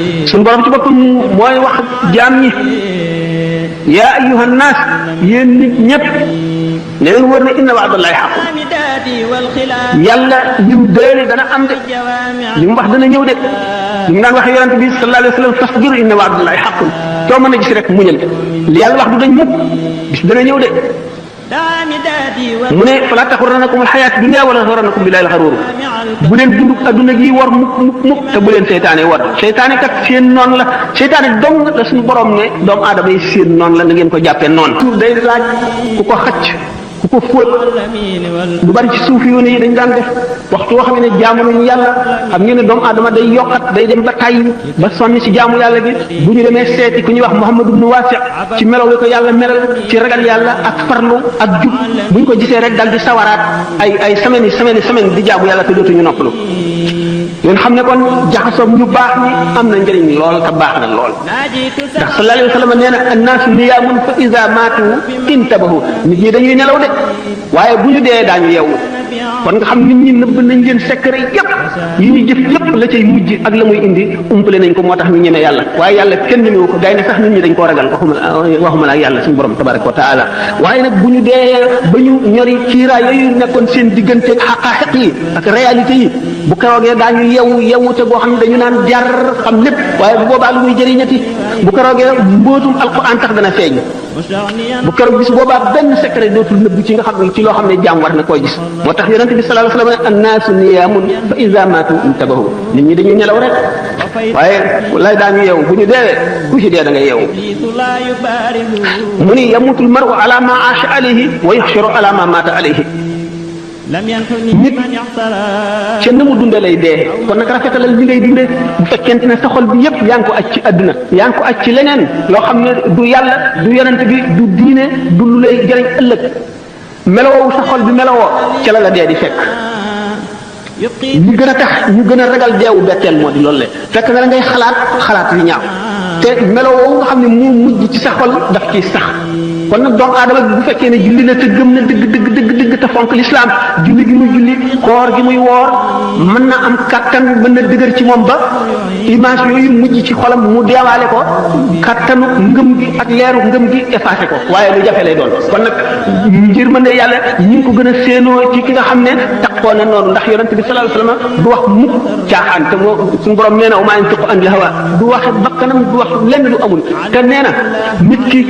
suñu borom ci boppam mooy wax jaam ñi yaa ayyuhan naas yéen nit ñëpp ne leen wër ne inna wa'dallahi haqq yàlla li mu dële dana am de li mu wax dana ñëw de li mu daan wax yonent bi sallallahu alayhi wa sallam fasbir inna wa'dallahi haqq soo mën a gis rek muñal li yàlla wax du dañ mukk bis dana ñëw de mu ne falaa taxurrannakum alxayaatu dunya wala yaxurrannakum billaahi alxaruur bu leen dund adduna gi war mukk te bu leen seytaane war seytaane kat seen noon la seytaane dong la suñu borom ne doomu aadama yi seen noon la na ngeen ko jàppee noon tuur day laaj ku ko xëcc ku ko fóot lu bari ci suuf yoon yi dañ daan def waxtu woo xam ne jaamu nañu yàlla xam ngeen ne doomu aadama day yokkat day dem ba tàyyi ba sonni ci jaamu yàlla gi bu ñu demee seeti ku ñuy wax Muhammad ibn Wasi' ci melaw li ko yàlla melal ci ragal yàlla ak farlu ak jub bu ñu ko gisee rek dal di sawaraat ay semaine di jaamu yàlla te dootuñu noppalu yéen xam ne kon jaxasoo ñu baax ñi am na njëriñ lool te baax na lool ndax sallallahu alayhi wa sallam nee na annaasu niyaamun fa iza maatu intabahu nit ñi dañuy nelaw de waaye bu ñu dee daañu yeewu kon nga xam nit ñi nëbb nañ leen secret yépp yi ñu jëf lépp la cay mujj ak la muy indi umpale nañ ko moo tax ñu ñeme yàlla waaye yàlla kenn ñemewu ko gaay ne sax nit ñi dañ koo ragal waxuma la ak yàlla suñu borom tabaraka wa taala waaye nag bu ñu dee ba ñu ñori kiiraay yooyu nekkoon seen diggante ak xaqaaxiq yi ak réalité yi bu keroogee daañu yewute boo xam ne dañu naan jar xam lépp waaye bu boobaa lu muy jëriñati bu keroogee mbóotum alquran tax dana feeñ bu keroog bis boobaa benn secret dootul nëbb ci nga xam ne ci loo xam ne jaam war na koy gis moo tax yonent bi sallallahu alayhi wa sallam annaasu niyaamun fa iza maatu intabahu nit ñi dañuy nelaw rek waaye lay daañu yeewu bu ñu deewee ku ci dee da nga yeewu mu ni yamutul mar'u ala ma aasha alayhi wa yuhsharu ala ma maata alayhi nit ca na mu dunde lay dee kon nag rafetalal li ngay dunde bu fekkente ne sa xol bi yépp yaa ngi ko aj ci àdduna yaa ngi ko aj ci leneen loo xam ne du yàlla du yonent bi du diine du lu lay jëriñ ëllëg melowoo sa xol bi melowoo ca la dee di fekk li gën a tax ñu gën a ragal deewu betteel moo di loolu le fekk na la ngay xalaat yu ñaaw te melowoo nga xam ne moo mujj ci sa xol daf ciy sax kon nag doomu aadama bu fekkee ne julli na te gëm na dëgg te fonk lislaam julli gi muy julli koor gi muy woor mën na am kattan mën na dëgër ci moom ba image yooyu mujj ci xolam mu deewaale ko kattanu ngëm gi ak leeru ngëm gi effacé ko waaye lu jafe lay doon kon nag ngir mën ne yàlla ñi ngi ko gën a séenoo ci ki nga xam ne taxoo na noonu ndax yonent bi sallallahu alayhi wasallam du wax mukk caaxaan te moo suñu borom nee na wa maa yantiqu anil hawa du wax bakkanam du wax lenn lu amul te nee na nit ki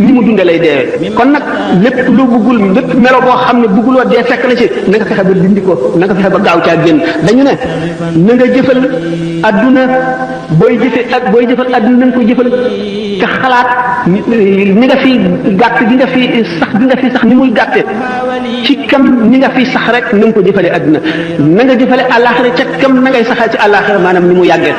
ni mu dunde lay deewee kon nag lépp lu bëggul lépp melo boo xam ne bëgguloo dee fekk na ci na nga fexe ba dindi ko na nga fexe ba gaaw caa génn dañu ne na nga jëfal adduna booy jëfal adduna na nga ko jëfal te xalaat ni nga fi gàtt gi nga fi sax ni muy gàtte ci kam ni nga fi sax rek na nga ko jëfale adduna na nga jëfale àllaaxira ca kam na ngay saxal ci àllaaxira maanaam ni mu yàggee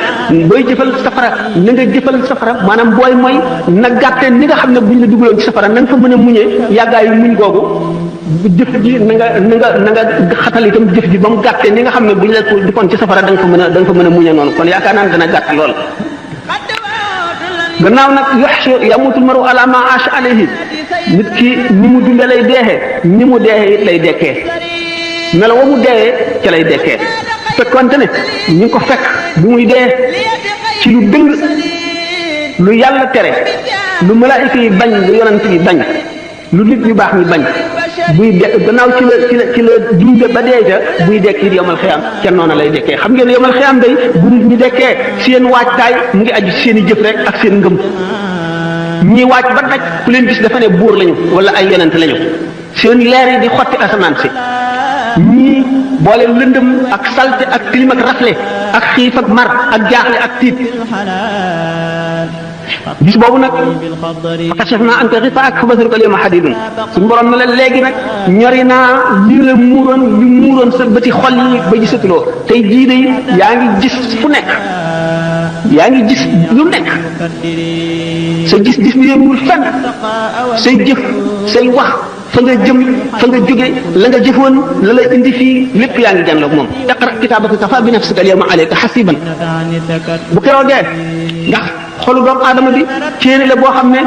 booy jëfal safara na nga jëfal safara maanaam booy mooy na gàtte ni nga xam ne buñ la dugaloon ci safara na nga fa mën a muñee yàggaayu muñ googu jëf ji na nga xatal itam jëf ji ba mu gàttee ni nga xam ne buñ la ko dikoon ci safara da nga fa mën a muñee noonu kon yaakaar naa ne dana gàtt lool gannaaw nag yamutul maru ala ma aasha alayhi nit ki ni mu dunde lay deexee ni mu deexee it lay dekkee melo wa mu deexee ca lay dekkee fekkonte ne ñu ngi ko fekk bi muy dee ci lu dëng lu yàlla tere lu malaayika yi bañ lu yonent yi bañ lu nit ñu baax ñi bañ buy de gannaaw ci la dunde ba dee ca buy dekki yomal xiyam ca noona lay dekkee xam ngeen yomal xiyam day bu nit ñi dekkee seen waajtaay mu ngi aju seen i jëf rek ak seen ngëm ñi waaj ba daj ku leen gis dafa ne buur lañu wala ay yonent lañu seen leer yi di xotti asamaan si ñii boole lëndëm ak salte ak tilim ak rafle ak xiif ak mar ak jaaxle ak tiit bis boobu nag fakashafna anka ghitaa'aka fa basaruka al-yawma hadiidun suñu borom ne la léegi nag ñori naa li la muuroon sa bëti xol yi ba gisatuloo tey jii de yaa ngi gis fu nekk yaa ngi gis lu nekk sa gis-gis bi yëngul fenn say jëf say wax fa nga jëm fa nga jóge la nga jëfoon la la indi fii lépp yaa ngi jànloog moom iqra kitaabaka kafaa bi nafsika al-yawma alayka hasiiban bu keroogee ndax xolu doomu aadama bi téere la boo xam ne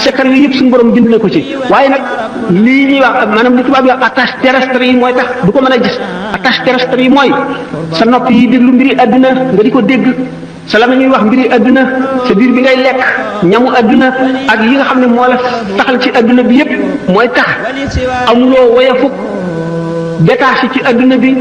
secret yi yëpp suñu borom bind na ko ci waaye nag lii ñuy wax maanaam li tubaab yi wax attache terrestre yi mooy tax du ko mën a gis attache terrestre yi mooy sa nopp yi déglu mbiri àdduna nga di ko dégg sa la ñuy wax mbiri adduna sa biir bi ngay lekk ñamu adduna ak yi nga xam ne moo la taxal ci adduna bi yépp mooy tax amuloo woyafuk détaché ci adduna bi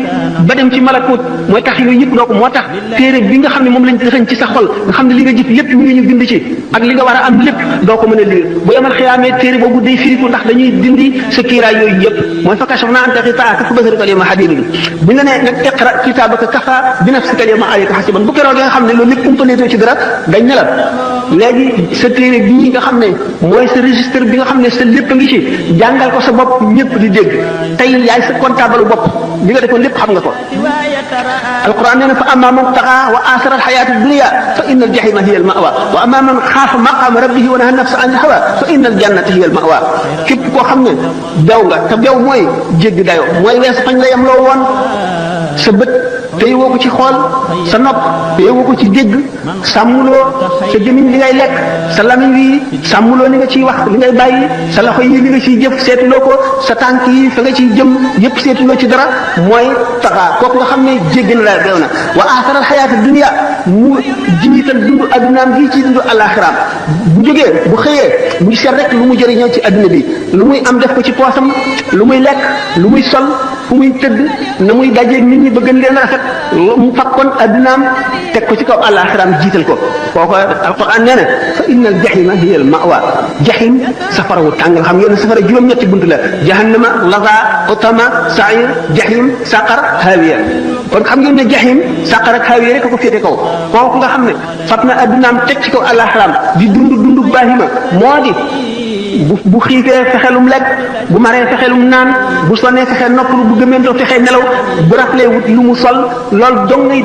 ba dem ci malakut mooy tax yooyu yëpp doo ko moo tax téere bi nga xam ne moom lañ dëxañ ci sa xol nga xam ne li nga jëf lépp mi ngi ñu bind ci ak li nga war a am lépp doo ko mën a lire bu yemal xiyaamee téere boobu day firiku ndax dañuy dindi sa kiiraay yooyu yëpp mooy fa kashafnaa anka ghitaa'aka fa basaraka al-yawma hadiid bu ñu la nee nag iqra kitaabaka kafaa bi nafsika al-yawma alayka hasiiban bu keroog nga xam ne loolu lépp umpaleetoo ci dara dañ ne la léegi sa téere bii nga xam ne mooy sa registre bi nga xam ne sa lépp a ngi ci jàngal ko sa bopp ñëpp di dégg tey yaay sa comptable bopp li nga defoon lépp xam nga ko alquran nee na fa amma man taxa wa asara alxayata dunia fa inna aljahima hiya almawa wa amma man xaafa maqama rabbihi wa naha nafsa an alhawa fa inna aljannata hiya almawa képp koo xam ne bew nga te bew mooy jéggi dayo mooy weesu fañ la yem loo woon sa bët téye woo ko ci xool sa nopp téye woo ko ci dégg sàmmuloo sa jëmiñ li ngay lekk sa lamiñ wi sàmmuloo li nga ciy wax li ngay bàyyi sa loxo yi li nga ciy jëf seetuloo ko sa tànk yi fa nga ciy jëm yépp seetuloo ci dara mooy taxaa kooku nga xam ne jéggi na la beew na wa aaxaral xayaata dunya mu jiital dundu addunaam gi ci dundu alaxiraam bu jógee bu xëyee mu ngi seet rek lu mu jëriñoo ci adduna bi lu muy am def ko ci poosam lu muy lekk lu muy sol fu muy tëdd na muy dajeeg nit ñi ba gën leen rafet mu fakkoon addunaam teg ko ci kaw alaxiraam jiital ko kooku alquran nee na fa inna al jahima hiya al mawa jahim safara wu tàng xam ngeen ne safara juróom-ñetti bunt la jahannama laza utama sair jahim saqar hawiya kon xam ngeen ne jahim saqar ak hawiya rek ko féete kaw kooku nga xam ne fat na addunaam teg ci kaw alaxiraam di dund baahima moo di bu xiifee fexelum lekk bu maree fexelum naan bu sonnee fexe noppalu bu gëmentoo fexe nelaw bu raflee wut lu mu sol loolu dong ngay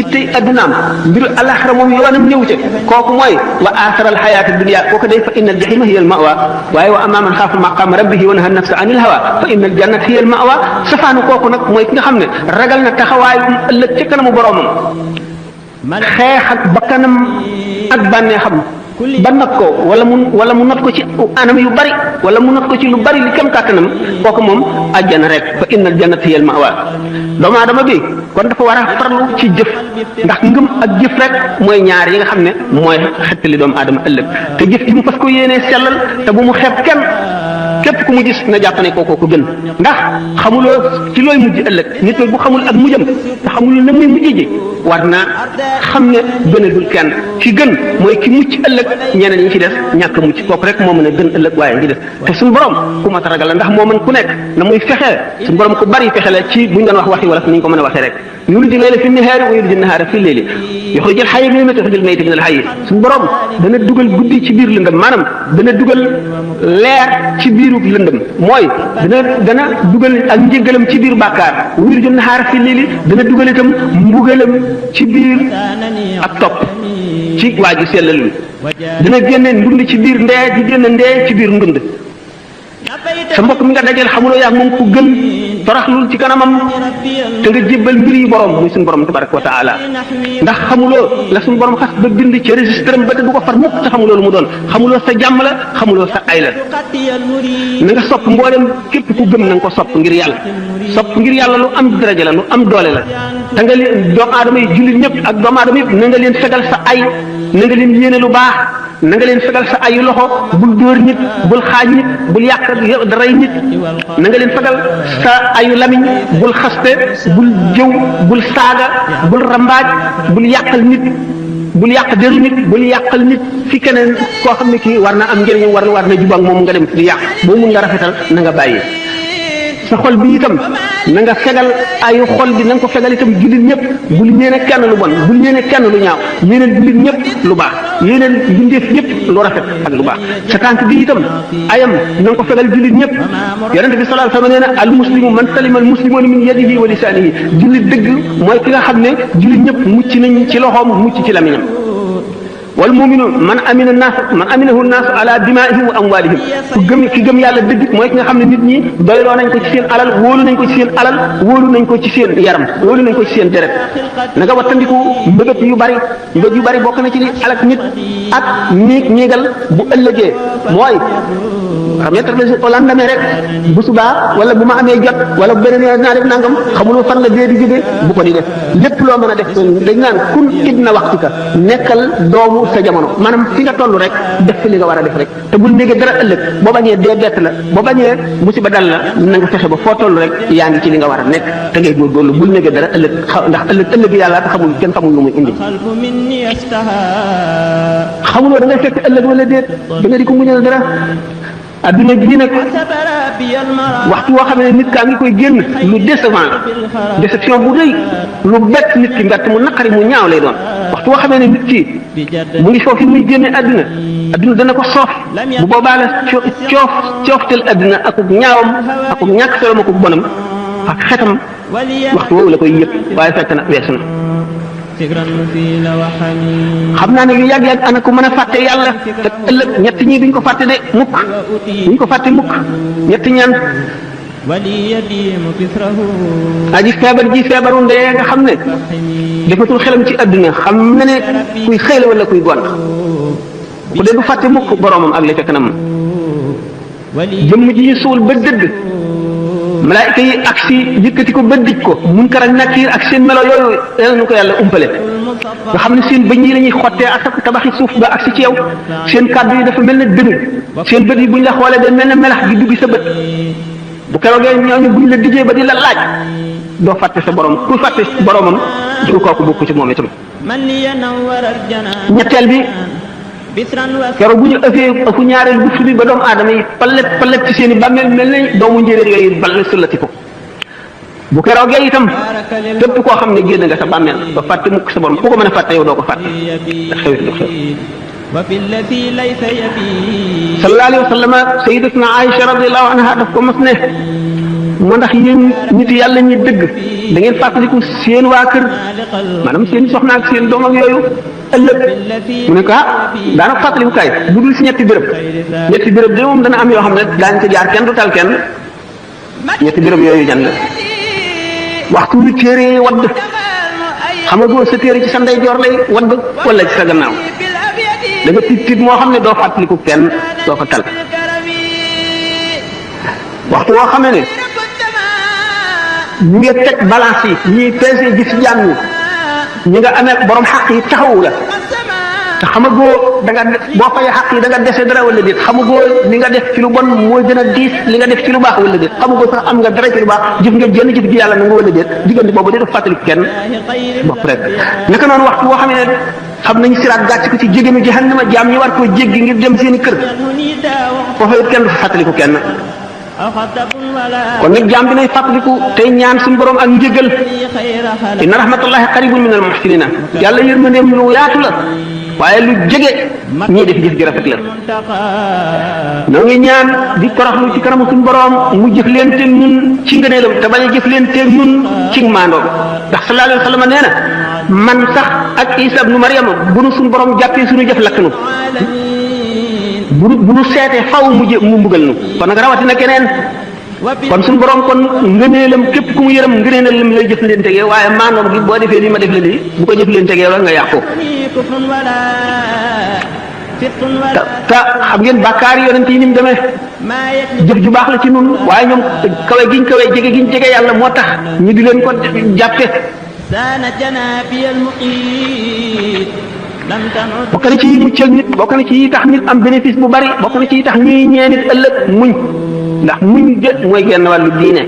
ittey addunaam mbiru alaxira moom yoonam ñëw ca kooku mooy wa aaxira alxayaati dunia kooku day fa inna aljahima hiya almawa waaye wa amma man xaafa maqaama rabbihi wa naha nafsa an ilhawa fa inna aljannata hiya almawa safaanu kooku nag mooy ki nga xam ne ragal na taxawaayu ëllëg ca kanamu boroomam xeex ak bakkanam ak bànneexam ba not ko wala mu not ko ci anam yu bari wala mu not ko ci lu bari li kem kàttanam kooku moom àjjana rek fa innal jannata hiya al ma'wa doomu aadama bi kon dafa war a farlu ci jëf ndax ngëm ak jëf rek mooy ñaar yi nga xam ne mooy xettali doomu aadama ëllëg te jëf ji mu fas ko yéenee sellal te bu mu xeeb kenn képp ku mu gis na jàpp ne kookoo ko gën ndax xamuloo ci looy mujj ëllëg nit nag bu xamul ak mujjam te xamuloo na muy mujj ji war naa xam ne gënadul kenn ki gën mooy ki mucc ëllëg ñeneen ñi ci des ñàkk mucc kooku rek moo mën a gën ëllëg waaye ngi des te suñu borom ku mat a ragal la ndax moo mën ku nekk na muy fexe suñu borom ku bari fexe la ci buñ doon wax waxi wala ni ñu ko mën a waxee rek yuliju layla fi nahaari wa yuliju nahaara fi layli yuxrijul hayya minal mayyiti wa yuxrijul mayyita minal hayyi suñu borom dana dugal guddi ci biir lëndëm maanaam dana dugal leer ci biiru lëndëm mooy dana dugal ak njëgalam ci biir bàkkaar wa yuliju nahaara fi layli dana dugal itam mbugalam ci biir ak topp ci waa ji sellal wi dina génne ndund ci biir ndee di génne ndee ci biir ndund sa mbokk mi nga dajal xamuloo yaa moom ku gën toroxlul ci kanamam te nga jébbal mbir yi borom muy suñu borom tabaraka wa taala ndax xamuloo la suñu borom xas ba bind ci registre am ba te du ko far mukk te xamuloo lu mu doon xamuloo sa jàmm la xamuloo sa ay la na nga sopp mboolem képp ku gëm na nga ko sopp ngir yàlla lu am daraja la lu am doole la te nga leen doomu aadama yi jullit ñëpp ak doomu aadama yëpp na nga leen fegal sa ay na nga leen yéene lu baax na nga leen fegal sa ayu loxo bul dóor nit bul xaaj nit bul yàq daray nit na nga leen fegal sa ayu lamiñ bul xaste bul jëw bul saaga bul rambaaj bul yàqal nit bul yàq deru nit bul yàqal nit fi keneen koo xam ne kii war na am njëriñam war na jubak moom nga dem di yàq boo mun nga rafetal na nga bàyyi sa xol bi itam na nga fegal ayu xol bi na nga ko fegal itam jullit ñëpp bul ñeene kenn lu bon bul ñeene kenn lu ñaaw yéeneen jullit ñëpp lu baax yéeneen bindeef ñëpp lu rafet ak lu baax sa tànk bi itam ayam na nga ko fegal jullit ñëpp yonente bi sallallahu alayhi wa sallam nee na al muslimu man salima al muslimuna min yadihi wa lisanihi jullit dëgg mooy ki nga xam ne jullit ñëpp mucc nañ ci loxoom mucc ci lamiñam wal mu'minu man aminahu naas ala dimaa'ihim wa amwaalihim ki gëm yàlla dëgg mooy ki nga xam ne nit ñi doyloo nañ ko ci seen alal wóolu nañ ko ci seen alal wóolu nañ ko ci seen yaram wóolu nañ ko ci seen deret na nga wattandiku mbëbët yu bari bokk na ci li alak nit ak ñiigal bu ëllëgee mooy xam ne tax au lendemain rek bu subaa wala bu ma amee jot wala bu beneen yoon naa def nangam xamuloo fan la dee di jógee bu ko di def lépp loo mën a def dañ naan kun ibna waxtika nekkal doomu sa jamono maanaam fi nga toll rek def fi li nga war a def rek te bul négee dara ëllëg boo bañee dee bett la boo bañee musiba dal la na nga fexe ba foo toll rek yaa ngi ci li nga war a nekk te ngay góorgóorlu bul négee dara ëllëg ndax ëllëg yàlla te xamul kenn xamul lu muy indi xamuloo da ngay fekk ëllëg wala déet da nga di ko muñal dara adduna bii nag waxtu woo xam ne nit kaa ngi koy génn lu décevant déception bu rëy lu bett nit ki mbett mu naqari mu ñaaw lay doon waxtu woo xam ne nit ki mu ngi foofu muy génne adduna dana ko soof bu boobaa la cooftel adduna akub ñaawam akub ñàkk solom akub bonam ak xetam waxtu woowu la koy yëpp waaye fekk na weesu na xam naa ne lu yàgg-yàgg ana ko mën a fàtte yàlla te ëllëg ñett ñii duñ ko fàtte de mukk duñ ko fàtte mukk ñetti ñaan aji feebar ji feebaru ndee nga xam ne defatul xelam ci adduna xam na ne kuy xëy la wala kuy gont bu dee du fàtte mukk boroomam ak la ca kanam jëmm ji ñu suul ba dëdd malaayika yi ak si yëkkati ko ba dij ko Munkar ak Nakiir ak seen melo yooyu yal na ko yàlla umpale nga xam ne seen bëñ yi la ñuy xottee ak tabaxi suuf ba ak si ci yow seen kàddu yi dafa mel ne dënnu seen bët yi buñ la xoolee day mel ne melax gi dugg sa bët bu keroogee ñooñu buñ la dijee ba di la laaj doo fàtte sa borom ku fàtte boromam du kooku bokk ci moom itam ñetteel bi keroog bu ñu ëfu ñaareel bu bi ba doomu aadama yi palet ci seen i bàmmeel mel ne doomu njéeréer yooyu bal sullati ko bu keroogee itam képp koo xam ne génn nga sa bàmmeel ba fàtte mukk sa borom ku ko mën a fàtte yow doo ko fàtte ndax xewit du xew sallallahu alayhi wa sallam sayyidatuna Aïcha radiyallahu anha daf ko mas ne moo ndax yéen nit yàlla ñi dëgg da ngeen fàttaliku seen waa kër maanaam seen soxna ak seen doom ak yooyu ëllëg mu ne ko daanaka fàttaliku kaay bu dul si ñetti béréb de moom dana am yoo xam ne daañu ko jaar kenn du tal kenn ñetti béréb yooyu jan la waxtu wi téere wadd xam nga boo sa téere ci sa ndeyjoor lay wadd wala ci sa gannaaw da nga tiit moo xam ne doo fàttaliku kenn doo ko tal waxtu woo xam ne ñu ngi teg balance yi ñuy peese ji ci jàmm ñi nga amee borom xaq yi taxawu la te xamagoo da nga boo fayee xaq yi da nga dese dara wala déet xamagoo li nga def ci lu bon mooy gën a diis li nga def ci lu baax wala déet xamagoo sax am nga dara ci lu baax jëf nga jënn jëf ji yàlla na nga wala déet diggante boobu de def fàttali kenn bopp rek naka noonu waxtu boo xam ne xam nañu siraat gàcc ko ci jégéenu jahannama jaam ñi war koo jéggi ngir dem seeni kër foofa it kenn du fa fàttaliku kenn kon nag jaam bi nay fàttaliku tey ñaan suñu borom ak njëgal inna rahmatullahi qaribun min al muhsinina yàlla yërmandeem lu yaatu la waaye lu jege ñii def jëf ji rafet la noo ngi ñaan di toroxlu ci kanamu suñu borom mu jëf leen te ñun ci ngëneelam te bañ a jëf leen te ñun ci maandoom ndax sallallahu alayhi wa sallam nee na man sax ak Isa ibnu Maryama bu nu suñu borom jàppee suñu jëf lakk nu bu nu seetee faw mu mbugal nu kon nag rawatina keneen kon suñu borom kon ngëneelam képp ku mu yërëm ngëneelam lay jëf leen tegee waaye maandoom gi boo defee lii ma def la lii bu ko jëf leen tegee rek nga yàqu te xam ngeen bàkkaar yonent yi ni mu demee jëf ju baax la ci nun waaye ñoom kawe giñ jege giñ jege yàlla moo tax ñu di leen ko jàppe bokk na ci yi muccal nit bokk na ci yi tax nit am bénéfice bu bari bokk na ci yi tax ñuy ñee nit ëllëg muñ ndax muñ de mooy genn wàllu diine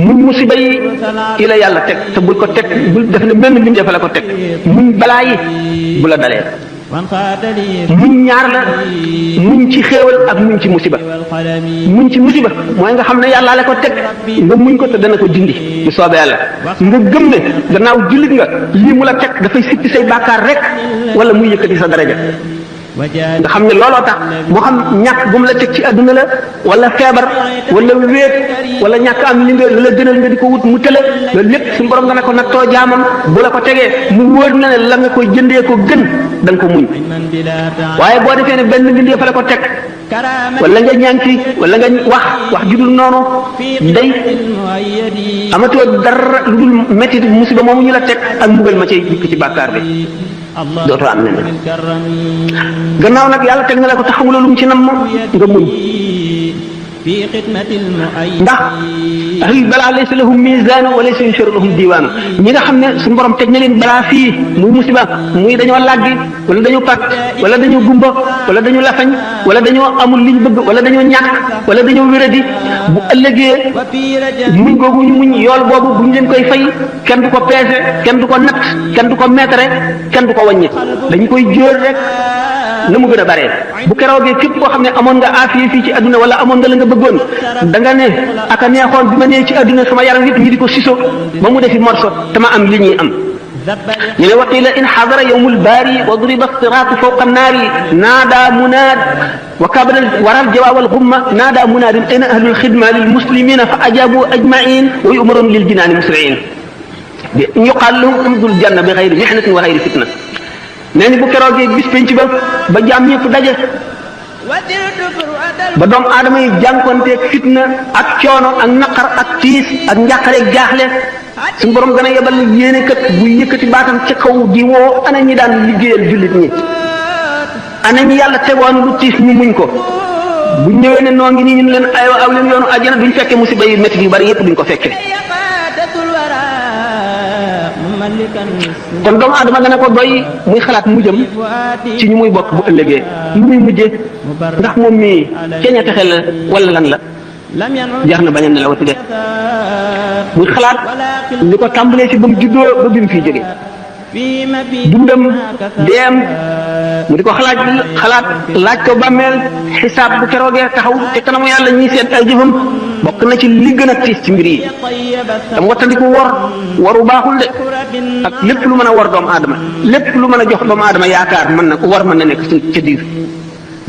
muñ musiba yi la yàlla teg te bul ko teg bul def ne benn mbindeef la ko teg muñ balaa yi bu la dalee muñ ñaar la muñ ci xéewal ak muñ ci musiba muñ ci musiba mooy nga xam ne yàlla la ko teg nga muñ ko te dana ko dindi bu soobee yàlla nga gëm ne gannaaw jullit nga lii mu la teg dafay sippi say bàkkaar rek wala muy yëkkati sa daraja nga xam ne looloo tax moo xam ñàkk bu mu la teg ci adduna la wala feebar wala wéet wala ñàkk am li nga la gënal nga di ko wut mu tële loolu lépp suñu borom nga ne ko nattoo jaamam bu la ko tegee mu wóor na ne la nga koy jëndee ko gën da nga ko muñ waaye boo defee ne benn bindee fa la ko teg wala nga ñaan ci wala nga wax judul noonu day amatoo dara lu dul métti musiba moomu ñu la teg ak mbugal ma cay dikk ci bàkkaar bi dootoo am leneen gannaaw nag yàlla teg na la ko te xamuloo lu mu ci nam nga muñ ndax ahli balaa laysa lahum mizaanu wa laysa yunsharu lahum diwaanu ñi nga xam ne suñu borom teg na leen balaa fii muy musiba muy dañoo làggi wala dañoo pàcc wala dañoo gumba wala dañoo lafañ wala dañoo amul liñ bëgg wala dañoo ñàkk wala dañoo wéradi bu ëllëgee muñ googu ñu muñ yool boobu bu ñu leen koy fay kenn du ko peese kenn du ko natt kenn du ko meetare kenn du ko wàññi dañ koy jóor rek na mu gën a bare bu keroogee képp koo xam ne amoon nga aafiya fii ci adduna wala amoon nga la nga bëggoon da nga ne aka neexoon bi ma nee ci adduna sama yaram yëpp ñi di ko siso ba mu defi morso te ma am li ñuy am ñu ne waqila in xadara yowmul baari wa duriba siraatu fawqa naari naada munaad wa kabara waral jawaawal xumma naada munaadin ayna ahlul xidma lil muslimina fa ajabu ajmain wa yumaroon lil jinaani musriin yuqaal lahum umdul janna bi xayri mihnatin wa xayri fitna nee ni bu keroogee bis penc ba jaam ñëpp daje ba doomu aadama yi jànkonteeg fitna ak coono ak naqar ak tiis ak njàqare ak jaaxle suñu borom gën a yebal yéene kat bu yëkkati baatam ca kaw di woo ana ñi daan liggéeyal jullit ñi ana ñi yàlla tegoon lu tiis ñu muñ ko bu ñëwee ne noo ngi nii ñu leen aywa aw leen yoonu àjjana duñ fekkee musiba yu métti yu bari yëpp duñ ko fekkee kon doomu aadama dana ko doy muy xalaat mujjam ci ñu muy bokk bu ëllëgee lu muy mujjee ndax moom mii ceeña texe la wala lan la jar na bañ a nelawati de muy xalaat li ko tàmbalee ci ba mu juddoo ba bi mu fiy jóge dundam deem mu di ko xalaat laaj ko bàmmeel xisaab bu keroogee taxaw te kanamu yàlla ñuy seet ay jëfam bokk na ci li gën a tiis ci mbir yi tam wattandiku waru baaxul de ak lépp lu mën a war doomu aadama lépp lu mën a jox doomu aadama yaakaar mën na war mën na nekk ca biir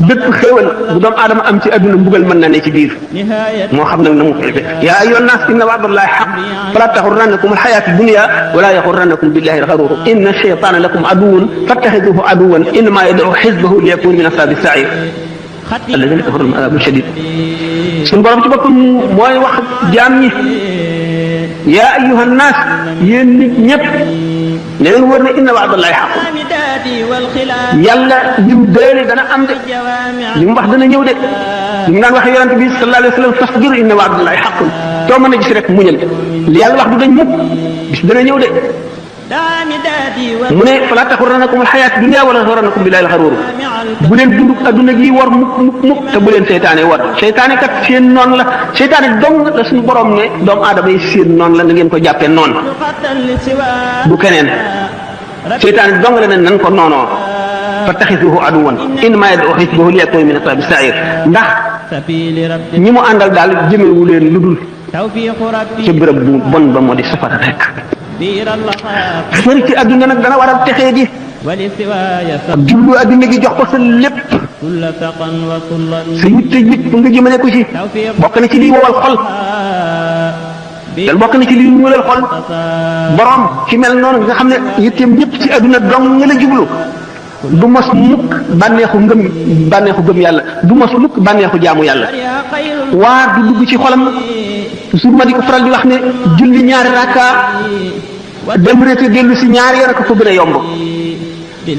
bépp xéewal bu doomu aadama am ci adduna mbugal mën na ne ci biir moo xam nag na mu koy defee yaa ayyuhan naas inna wa'dallahi haqq fala taxurrannakum alxayaatu dunya wala yaxurrannakum billahi alxaruur inna shaytaana lakum aduwwun fattaxiduhu aduwwan innamaa yad'u xisbahu liyakunu min ashaabi sa'iir alladina kafaru lahum adaabun shadiid suñu borom ci boppam mooy wax jaam ñi yaa ayyuhan naas yéen nit ñëpp ne leen wër ne inna wa'dallahi haqq yàlla li mu doole dana am de li mu wax dana ñëw de li mu daan wax yonent bi sallallahu alayhi wa sallam fasbir inna wa'dallahi haqq too mën a gis rek muñal li yàlla wax du dañ mukk bis dana ñëw de mu ne falaa taxurrannakum alxayaatu dunya wala yaxurrannakum billaahi alxaruur bu leen dund adduna gi war mukk te bu leen seytaane war seytaane kat seen noonu la seytaane dong la suñu borom ne doomu aadama yi seen noonu la na ngeen ko jàppee noonu du keneen seytaane dong la ne nan ko noonoo fattaxisuhu aduwwan innamaa yad'u xisbahu liyakuunu min ashaabi sa'iir ndax ñi mu àndal daal jëmewu leen lu dul ca bërëb bu bon ba moo di safara rek sëri ci adduna nag dana waral texee di ak jublu adduna gi jox ko sa lépp sa yitte yit nga jëmale ko ci bokk na ci liy wowal xol dal bokk na ci liy ñuulal xol borom ci mel noonu nga xam ne yitteem yëpp ci adduna dong nga la jublu du mos mukk bànneexu gëm yàlla du mos mukk bànneexu jaamu yàlla waa du dugg ci xolam toujours ma di ko faral di wax ne julli ñaari rakka dem reete dellu si ñaari yoon ko gën a yomb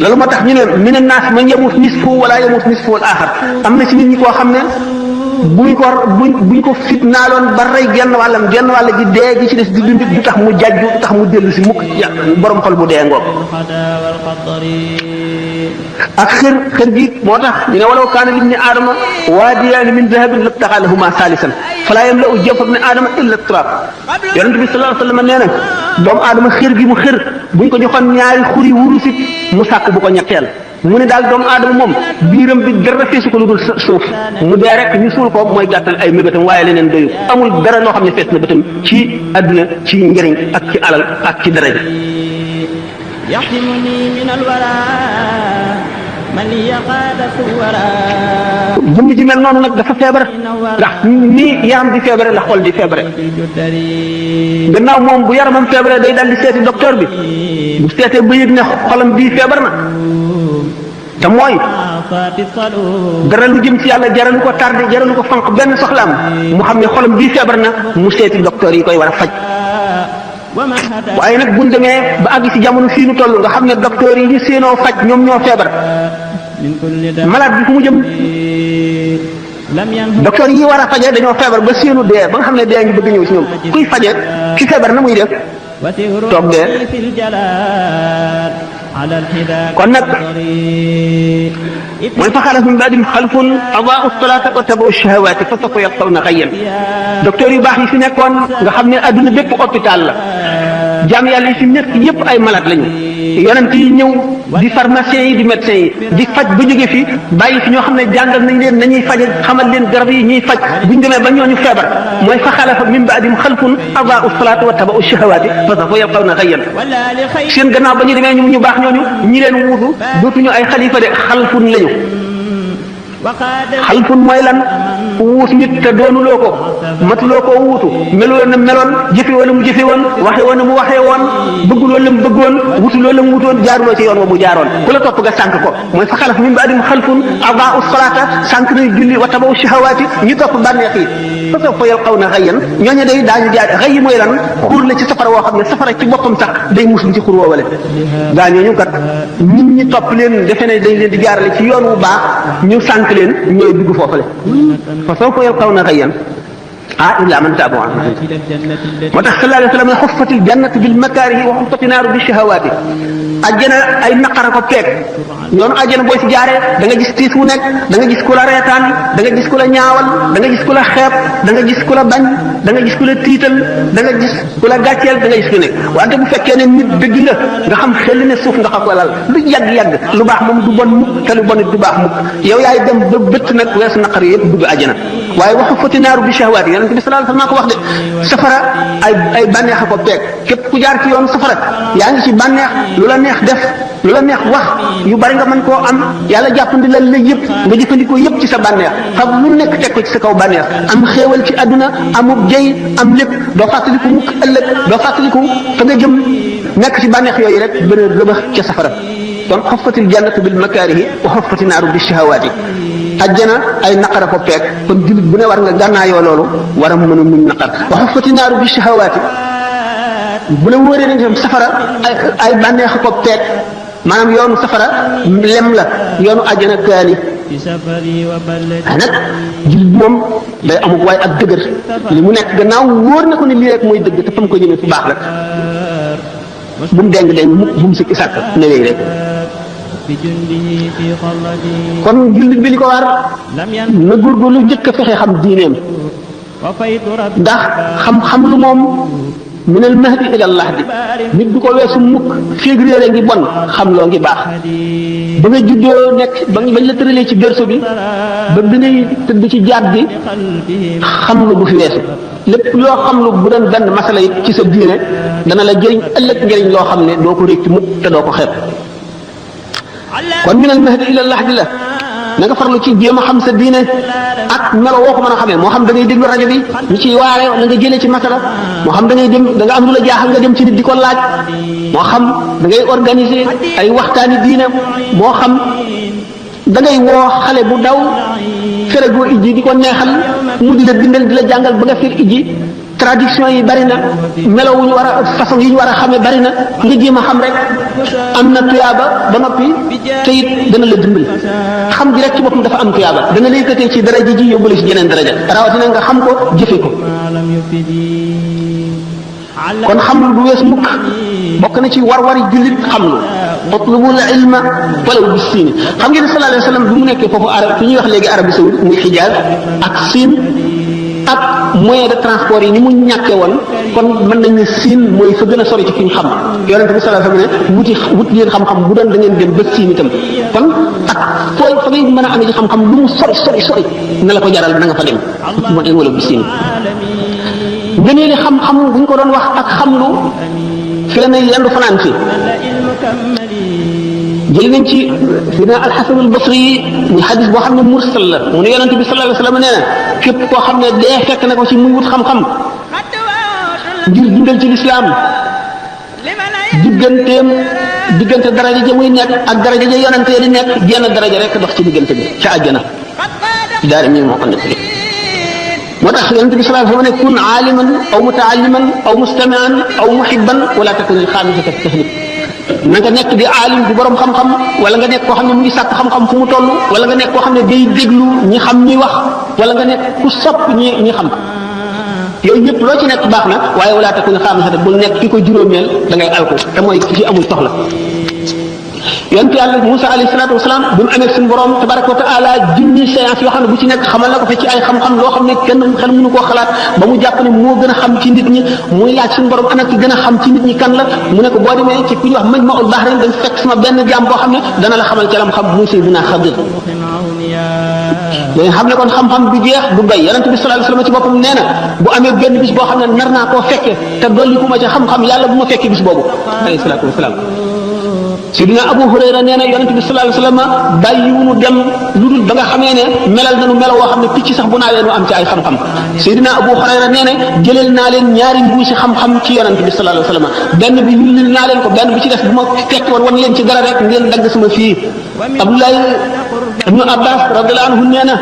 loolu moo tax ñu ne mina naas man yamut nisfu wala yamut nisfu al axar am na ci nit ñi koo xam ne buñ ko fitnaaloon ba rey genn wàll gi dee gi ci des di dund du tax mu jajju du tax mu dellu si mukk borom xol bu dee ngoog ak xër gi moo tax ñu ne walaw kaana libni aadama waadiyaani min dahabin labtaxaa lahumaa saalisan falaa yamla'u jawfa ibni aadama illa turaab yonent bi sallallahu alayhi wa sallam nee na doomu aadama xër gi mu xër buñ ko joxoon ñaari xuri wurusit mu sàkk bu ko ñetteel mu ne daal doomu aadama moom biiram bi dara feesu ko lu dul suuf mu dee rek ñu suul ko mooy gàttal ay mébétam waaye leneen doyu amul dara loo xam ne fees na bëtam ci àdduna ci njëriñ ak ci alal ak ci daraja jëmm ji mel noonu nag dafa feebar ndax nii yaram di feebare la xol di feebare gannaaw moom bu yaramam feebare day dal di seeti docteur bi bu seetee ba yëg ne xolam bii feebar na te mooy dara lu jëm ci yàlla jaralu ko tardé jaralu ko fanq benn soxlaam mu xam ne xolam bii feebar na mu seeti docteur yi koy war a faj waaye nag buñ demee ba àgg ci jamono fii nu toll nga xam ne docteur yi ñu séenoo faj ñoom ñoo feebar malade bi fu mu jëm docteur yi war a faje dañoo feebar ba séenu dee ba nga xam ne dee ngi bëgg ñëw ci ñoom kuy faje ki feebar na muy def toog dee kon nag mooy fa xalaf min ba'dihim xalfun adaa'u salaata wa tabaa'u shahawaati fa sawfa yalqawna ghayyan docteur yu baax yi fi nekkoon nga xam ne adduna bépp hôpital la jaam yàlla yi fi nekk yépp ay malade lañu yonent yi ñëw di pharmaciens yi di médecins yi di faj ba jóge fi bàyyi fi ñoo xam ne jàngal nañ leen nañuy faje xamal leen garab yi ñuy faj buñ demee ba ñooñu feebar mooy fa xalafa min ba'dihim xalfun adaa'u salaata wa tabaa'u shahawaati fa sawfa yalqawna ghayyan seen gannaaw ba ñu demee ñu baax ñooñu ñi leen wuutu dootuñu ay xalifa de xalfun lañu xalfun mooy lan wuut nit te doonuloo ko matuloo ko wuutu meloo na meloon jëfe wala mu jëfe woon waxe woon na mu waxee woon bëgguloo la mu bëggoon wutuloo la mu wutoon jaaruloo ci yoon wa mu jaaroon ku la topp nga sànq ko mooy fa xalaf min ba'dihim xalfun adaa'u salaata sànq nañ julli wa tabaa'u shahawaati ñu topp bànneex yi fa sawfa yalqawna ghayyan ñooñu day daañu jaar xëy mooy lan xuur la ci safara woo xam ne safara ci boppam sax day muslu ci xur woowale gaa ñooñu kat nit ñi topp leen defe ne dañ leen di jaarale ci yoon wu baax ñu sànq leen ñooy dugg foofale fa sawfa yalqawna ghayyan illa man taaba wa amana moo tax sallallahu alayhi wa sallam ne xuffatil jannatu bil makaarihi wa xuffati naaru bi shahawaati ajjana ay naqara ko peeg yoonu ajjana booy si jaaree da nga gis tiis wu nekk da nga gis ku la reetaan da nga gis ku la ñaawal da nga gis ku la xeeb da nga gis ku la bañ da nga gis ku la tiital da nga gis ku la gàcceel da nga gis ku nekk wante bu fekkee ne nit dëgg nga nga xam xel ne suuf nga xam ko lal lu yàgg-yàgg lu baax moom du bon mukk te lu bon it du baax mukk yow yaay dem ba bëtt nag weesu naqar yëpp dugg ajjana waaye wa xuffati naaru bi shahawaati yonent bi sallallahu alayhi wa sallam ko wax de safara ay bànneex a ko peeg képp ku jaar ci yoon safara yaa ngi ci bànneex lu la neex def lu la neex wax yu bari nga mën koo am yàlla jàppandi la yëpp nga jëfandikoo yëpp ci sa bànneex xam lu nekk teg ko ci sa kaw bànneex am xéewal ci àdduna amub jëy am lépp doo fàttaliku mukk ëllëg doo fàttaliku fa nga jëm nekk ci bànneex yooyu rek bën a rëbax ca safara kon xuffatil jannatu bil makaarihi wa xuffati naaru bi shahawaati ajjana ay naqara ko peeg kon jullit bu ne war nga gànnaayoo loolu war a mën a muñ naqar wa xuffati naaru bi shahawaati bu la wóoree ne tam safara ay bànneex ko peeg maanaam yoonu safara lem la yoonu ajjana kaani nag jullit moom day amul waaye ak dëgër li mu nekk gannaaw wóor na ko ne lii rek mooy dëgg te fa mu ko jëmee fu baax la bu mu deng mukk bu mu sikki sàkk ne wéy rek kon jullit bi li ko war na góorgóorlu njëkk a fexe xam diineem ndax xam-xam lu moom minal mahdi ilal lahdi nit du ko weesu mukk féeg réere ngi bon xam loo ngi baax ba nga juddoo nekk bañ la tëralee ci berceau bi ba bi ngay tëdd ci jaat bi xam lu bu fi weesu lépp loo xam lu bu doon benn masala yi ci sa diine dana la jëriñ ëllëg njëriñ loo xam ne doo ko réccu mukk te doo ko xeeb kon minal mahdi ilal lahdi la na nga farlu ci jéem a xam sa diine ak melo woo ko mën a xamee moo xam da ngay déglu rajo bi ñu ciy waare na nga jëlee ci masala moo xam da ngay dem da nga am lu la jaaxal nga dem ci nit di ko laaj moo xam da ngay organiser ay waxtaani diine moo xam da ngay woo xale bu daw fere goo ijji di ko neexal mu di la bindal di la jàngal ba nga fir ijji traduction yi bari na melo wu ñu war a façon yi ñu war a xamee bari na nga jéem a xam rek am na tuyaaba ba noppi te it dana la dimbali xam gi rek ci boppam dafa am tuyaaba dana la yëkkatee ci daraja ji yóbbale ci jeneen daraja rawatina nga xam ko jëfe ko kon xam lu du wees mukk bokk na ci war-wari jullit xam lu utlubul ilma walaw bis siin xam ngeen ne sallallahu alayhi wa sallam bi mu nekkee foofu arab fi ñuy wax léegi Arabie Saoudite muy Xijaaz ak Siin ak moyen de transport yi ni mu ñàkkee woon kon mën nañu siin mooy fa gën a sori ci fi ñu xam yonente bi sallallahu alayhi wa sallam ne wut leen xam-xam bu doon da ngeen dem ba siin itam kon ak fooy fa ngay mën a amee ci xam-xam lu mu sori na la ko jaral na nga fa dem moo wala bi siin gënee li xam-xam bu ñu ko doon wax ak xam-lu fi la ne yendu fanaan fi jël nañ ci dina alxasan albasri yi muy xadis boo xam ne mursal la mu ne yonente bi sallallahu alayhi wa sallam nee na képp koo xam ne dee fekk na ko ci muy wut xam-xam ngir dundal ci lislaam diggante daraja ja muy nekk ak daraja ja yonente di nekk jenn daraja rek dox ci diggante bi ca àjjana daal mi moo ko nekk moo tax yonent bi sallallahu alayhi wa sallam ne kun aaliman aw mutaalliman aw mustamian aw muhibban wala takun al xaamisata tahlib na nga nekk di aalim di borom xam-xam wala nga nekk koo xam ne mu ngi sàkk xam-xam fu mu toll wala nga nekk koo xam ne day déglu ñi xam ñuy wax wala nga nekk ku sopp ñi xam yooyu ñëpp loo ci nekk baax na waaye wala takun xaamisata bul nekk ki ko juróomeel da ngay alko te mooy ki ci amul soxla yonent yàlla Moussa alayhi salaatu wasalaam bi mu amee suñu borom tabaraka wa taala junni séance yoo xam ne bu ci nekk xamal na ko fa ci ay xam-xam loo xam ne kenn xel mënu koo xalaat ba mu jàpp ne moo gën a xam ci nit ñi muy laaj suñu borom ana ki gën a xam ci nit ñi kan la mu ne ko boo demee ci ku ñuy wax Majma'ul Bahrayn dañ fekk sama benn jaam boo xam ne dana la xamal ci lam xam muy Seydina Xadir dañ xam ne kon xam-xam du jeex du doy yonent bi sallallahu alayhi wasallam ci boppam nee na bu amee benn bis boo xam ne nar naa koo fekke te dolli ku ma ci xam-xam yàlla bu ma fekkee bis boobu alayhi salaatu wasalaam Sidina Abu Hurayra nee na yonent bi sallallahu alayhi wasallam bàyyiwunu dem lu dul ba nga xamee ne melal nañu melo woo xam ne picc sax bu naawee nu am ci ay xam-xam Sidina Abu Hurayra nee na jëleel naa leen ñaari mbuusi xam-xam ci yonent bi sallallahu alayhi wasallam benn bi yullil naa leen ko benn bi ci def bu ma fekk woon wan leen ci dara rek ngeen dagg sama fii Abdoulaye ibnu Abbas radiyallahu anhu nee na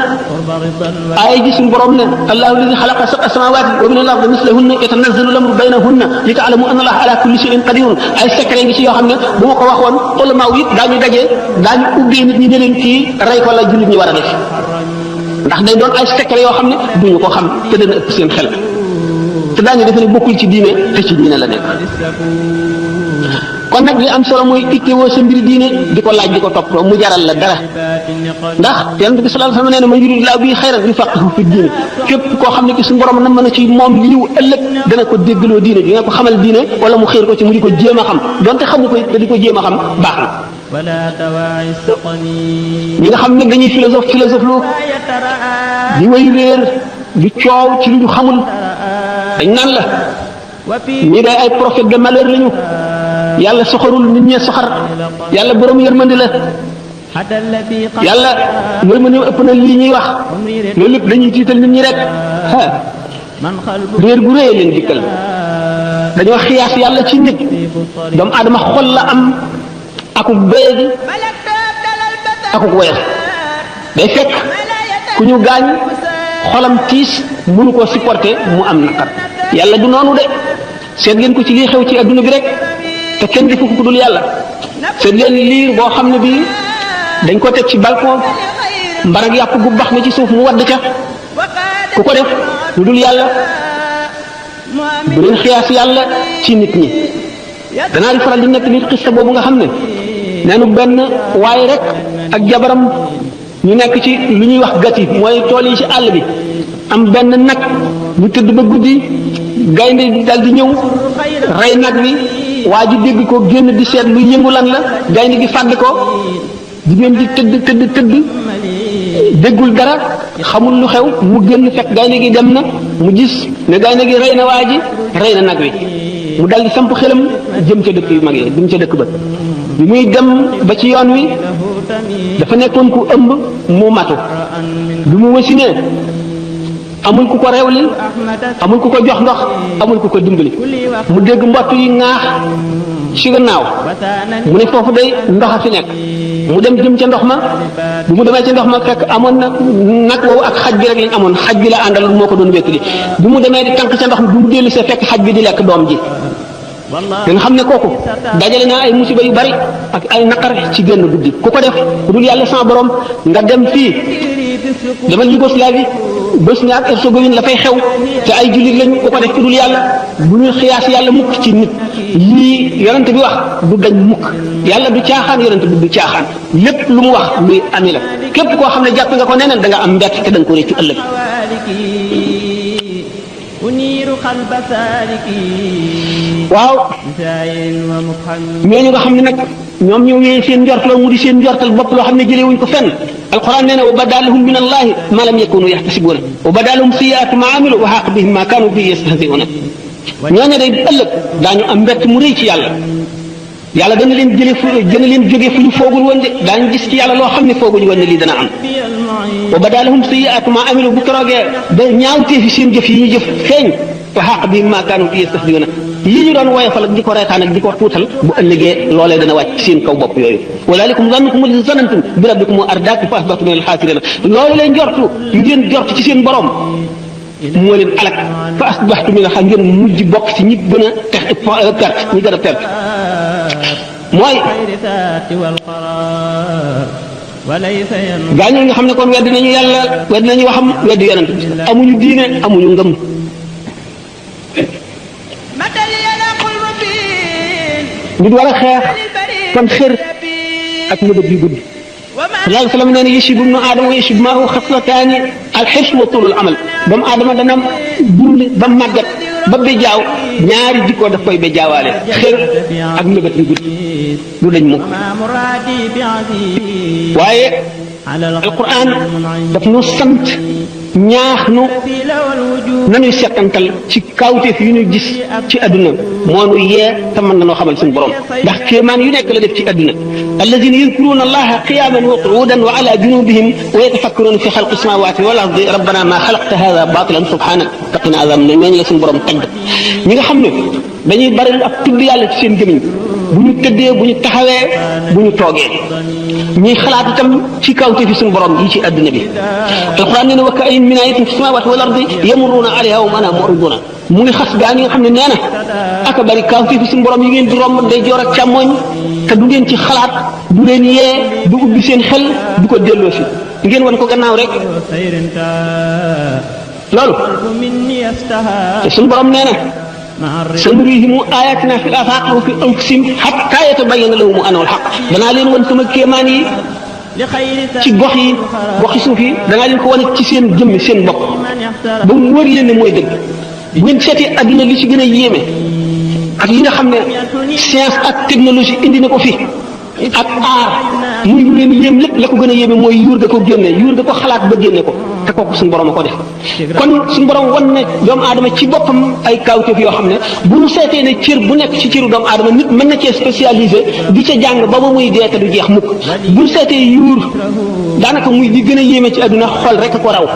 ay ji suñu borom ne allahu alladi xalaqa sab'a samawati wa min al-ardi mislahunna yatanazzalu al-amru baynahunna li ta'lamu anna allaha ala kulli shay'in qadirun ay secret ngi ci yoo xam ne bu ma ko waxoon ulamaaw yi daañu daje daañu ubbee nit ñi ne leen kii rey ko la jullit ñi war a def ndax day doon ay secret yoo xam ne duñu ko xam te dana ëpp seen xel te daañu defe ne bokkul ci diine te ci diine la nekk kon nag li am solo mooy ittewoo sa mbiri diine di ko laaj di ko toppatoo mu jaral la dara ndax yonent bi sallallahu alayhi wasallam nee na man yuridillahu bihi xayran yufaqihu fi diine képp koo xam ne ki suñu borom na mën a ci moom liiw ëllëg dana ko déggaloo diine dina ko xamal diine wala mu xiir ko ci mu di ko jéem a xam donte xamu ko te di ko jéem a xam baax na ñi nga xam ne dañuy philosophe lu di way réer di coow ci lu ñu xamul dañ naan la ñii day ay prophète de malheur lañu yàlla soxarul nit ñee soxar yàlla borom yërmandi la yàlla yërmandi ëpp na lii ñuy wax loolu lépp dañuy tiital nit ñi rek réer gu réy leen dikkal dañoo xiyaas yàlla ci nit doomu aadama xol la am akuk béyegi akuk woyal day fekk ku ñu gaañ xolam tiis mënu koo supporter mu am naqar yàlla du noonu de seet ngeen ko ci lii xew ci adduna bi rek te kenn defu ko dul yàlla seet leen liir boo xam ne bii dañ ko teg ci balcon mbarag yàpp gu bax na ci suuf mu wadd ca ku ko def lu dul yàlla bu leen xiyaas yàlla ci nit ñi danaa di faral di nekk nit xista boobu nga xam ne neenu benn waaye rek ak jabaram ñu nekk ci lu ñuy wax gati mooy tool yi ci àll bi am benn nag bu tëdd ba guddi gaynde dal di ñëw rey nag wi waa ji dégg ko génn di seet lu yëngu lan la gaynde gi fàdd ko jigéen di tëdd déggul dara xamul lu xew mu génn fekk gaynde gi dem na mu gis ne gaynde gi rey na waa ji rey na nag wi mu dal di samp xelam jëm ca dëkk yu mag yi jëm ca dëkk ba bi muy dem ba ci yoon wi dafa nekkoon ku ëmb mu matu bi mu wasinee amul ku ko rewli amul ku ko jox ndox amul ku ko dimbali mu dégg mbott yi ŋaax ci gannaaw mu ne foofu day ndox a fi nekk mu dem jëm ca ndox ma bu mu demee ca ndox ma fekk amoon na nag woowu ak xaj bi rek lañ amoon xaj bi la àndal moo ko doon wéttali bi mu demee di tànk ca ndox mi bu mu dellu see fekk xaj bi di lekk doom ji da nga xam ne kooku dajale naa ay musiba yu bari ak ay naqar ci génn guddi ku ko def ku dul yàlla sama borom nga dem fii demal Yougoslavie Bosnie ak Herzégovine la fay xew te ay jullit lañu ku ko def ku dul yàlla bu ñuy xiyaas yàlla mukk ci nit lii yonent bi wax du dañ mukk yàlla du caaxaan yonent bi du caaxaan lépp lu mu wax luy ami la képp koo xam ne jàpp nga ko neneen da nga am mbett te da nga ko réccu ëllëg waaw ñooñu nga xam ne nag ñoom ñoo wéyee seen njortal mu di seen njortal bopp loo xam ne jëlee wuñ ko fenn alquran nee na wa badalahum min allahi ma lam yakunu yaxtasibuna wa badalahum siyaatu ma amilu wa xaq bihim ma kanu bihi yastahziuna ñooñu day ëllëg daañu am mbett mu rëy ci yàlla yàlla dana leen dana leen jógee fu ñu foogul woon de daañu gis ci yàlla loo xam ne fooguñu woon ne lii dana am wa badalahum siyaatu ma amilu bu keroogee ba ñaawtee fi seen jëf yi ñu jëf feeñ wa xaq bihim ma kanu bihi yastahziuna lii ñu doon woyofal ak di ko reetaan ak di ko tuutal bu ëllëgee loolee dana wàcc seen kaw bopp yooyu walaalikum zannukum allazii zanantum bi rabbikum ardaakum fa asbahtum min al-xaasiriin loolu leen jortu yu ngeen jort ci seen borom moo leen alak fa asbaxtu mi nga xam ngeen mujj bokk ci ñi gën a perte ñi gën a perte mooy gaañu nga xam ne kon weddi nañu yàlla weddi nañu waxam weddi yonent amuñu diine amuñu ngëm nit war a xeex kon xër ak mëbët yu gudd sallallahu alayhi wa sallam nee na yashibu ibnu aadama wa yashibu maahu xaslataani alxirs wa tuulul amal doomu aadama dana dund ba màggat ba bejaaw ñaari jikkoo daf koy bejaawaale xër ak mëbët yu gudd du dañ mukk waaye alquran daf nu sant ñaax nu nañuy settantal ci kawteef yu ñu gis ci adduna moo nu yee te mën nanoo xamal suñu borom ndax kéemaan yu nekk la def ci adduna alladina yadkuruna allaha qiyaman wa qu'udan wa ala junubihim wa yatafakkaruna fi xalqi samawati wal ardi rabbana ma xalaqta hada batilan subhanaka faqina azab ne ñooñu la suñu borom tagg ñi nga xam ne dañuy bari ak tudd yàlla ci seen gémmiñ bu ñu tëddee bu ñu taxawee bu ñu toogee ñuy xalaat itam ci kawte fi suñu borom yi ci adduna bi alquran nee na wa ka'ayyin min ayatin fi samawati wal ardi yamurruna alayha wa hum anha mu'riduna mu ngi xas gaa ñi nga xam ne nee na aka bari kawte fi suñu borom yi ngeen di romb day joor ak càmmoñ te du ngeen ci xalaat du leen yee du ubbi seen xel du ko delloo si ngeen wan ko gannaaw rek loolu te suñu borom nee na sanurihim ayatina fi l-afaaq wa fi anfusihim hatta yatabayyana lahum annahu al-haqq danaa leen wan sama kéemaan yi ci goxi suuf yi danaa leen ko wane ci seen jëmmi seen bopp ba mu wër leen ne mooy dëgg bu ngeen seetee adduna li ci gën a yéeme ak yi nga xam ne science ak technologie indi na ko fi ak aar muy lu leen yéem lépp la ko gën a yéeme mooy yuur ga ko génne yuur ga ko xalaat ba génne ko te kooku suñu borom a ko def kon suñu borom wan ne doomu aadama ci boppam ay kawteef yoo xam ne bu ñu seetee ne cër bu nekk ci cëru doomu aadama nit mën na cee spécialisé di ca jàng ba ba muy dee te du jeex mukk bu ñu seetee yuur daanaka muy di gën a yéeme ci àdduna xol rek a ko raw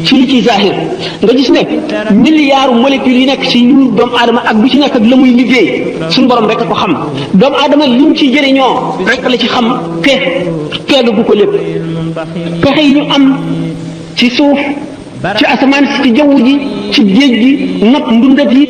ci li ciy zahir nga gis ne milliards molécules yi nekk ci yuur doomu aadama ak bu ci nekk ak la muy liggéey suñu borom rek a ko xam doomu aadama li mu ciy jëriñoo rek la ci xam peegagu ko lépp pexe yi ñu am ci suuf ci asamaan si ci jaww ji ci géej gi not ndundat yi